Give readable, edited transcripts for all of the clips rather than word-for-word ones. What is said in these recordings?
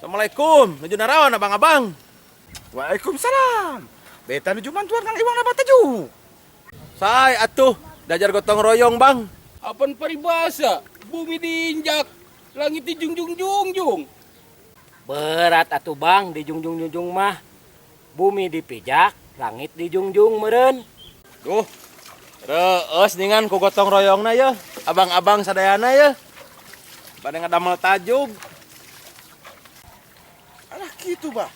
Assalamualaikum, nuju naraon abang-abang? Waalaikumsalam. Beta nuju mantuan Kang Iwang dapat taju. Say atuh, diajar gotong royong, Bang. Apan paribasa, bumi diinjak, langit dijunjung-jungjung. Berat atuh Bang dijungjung-jungjung mah. Bumi dipijak, langit dijungjung meureun. Duh, reueus ningan ku gotong royongna ya. Abang-abang sadayana ya. Bade ngadamel tajug. Alah gitu, Bah.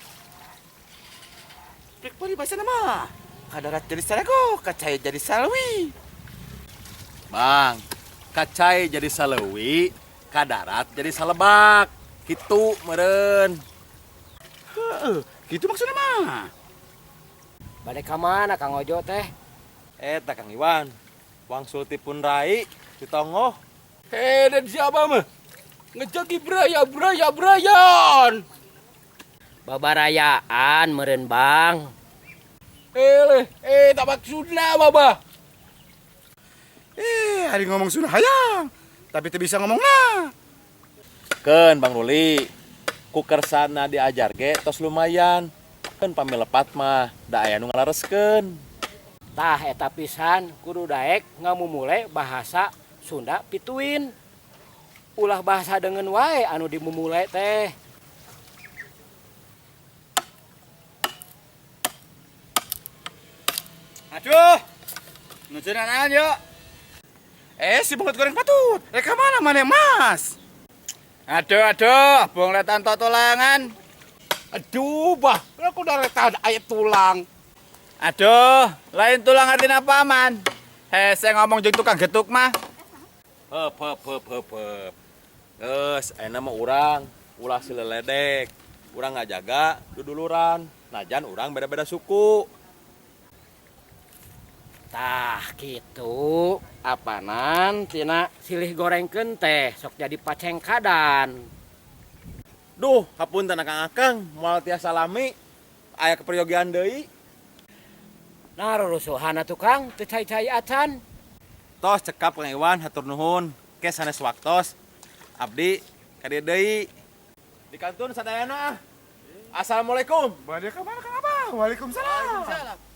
Rek paribasa mah. Kadarat jadi salago, kacai jadi salwi. Bang, kacai jadi salewi, kadarat jadi salebak. Kitu meureun. Heeh, gitu maksudnya mah. Bade ka mana Kang Ojo teh? Eta Kang Iwan, wangsul ti pun rai di tonggoh. Dan siapa mah? Ngejagi braya braya brayan. Babarayaan meureun Bang. Leh, tak maksudna babah. Hari ngomong Sunda hayang, tapi teu bisa ngomong nah. Keun Bang Ruli, ku kersana diajar ge tos lumayan. Keun pami lepat mah da aya nu ngalareskeun. Tah eta pisan kudu daek ngamumule bahasa Sunda pituin. Ulah bahasa deungeun wae anu dimumule teh. Aduh, nuju nanaon yuk. Si bungut goreng patut. Rek ka mana mana Mas? Aduh, aduh, bong letan tulangan. Aduh, bah, aku udah letan aya tulang. Aduh, lain tulang artinya apa, Man? Hese ngomong jeung tukang getuk mah. Heup heup heup heup heup. Geus, ayeuna mah urang ulah sileledek. Urang ngajaga duduluran. Najan urang beda-beda suku. Tah kitu apanan tina silih gorengkeun teh sok jadi pacengkadan. Duh, hapunten Akang-akang, moal tiasa lami. Aya keperyogian deui. Nah rurusuhan atuh Kang, teu cai-cai acan. Tos cekap Kang Iwan, hatur nuhun. Ke sanes waktos. Abdi ka dieu deui. Di kantun sadayana ah. Assalamualaikum. Bade ka mana Kang Abang? Waalaikumsalam. Waalaikumsalam.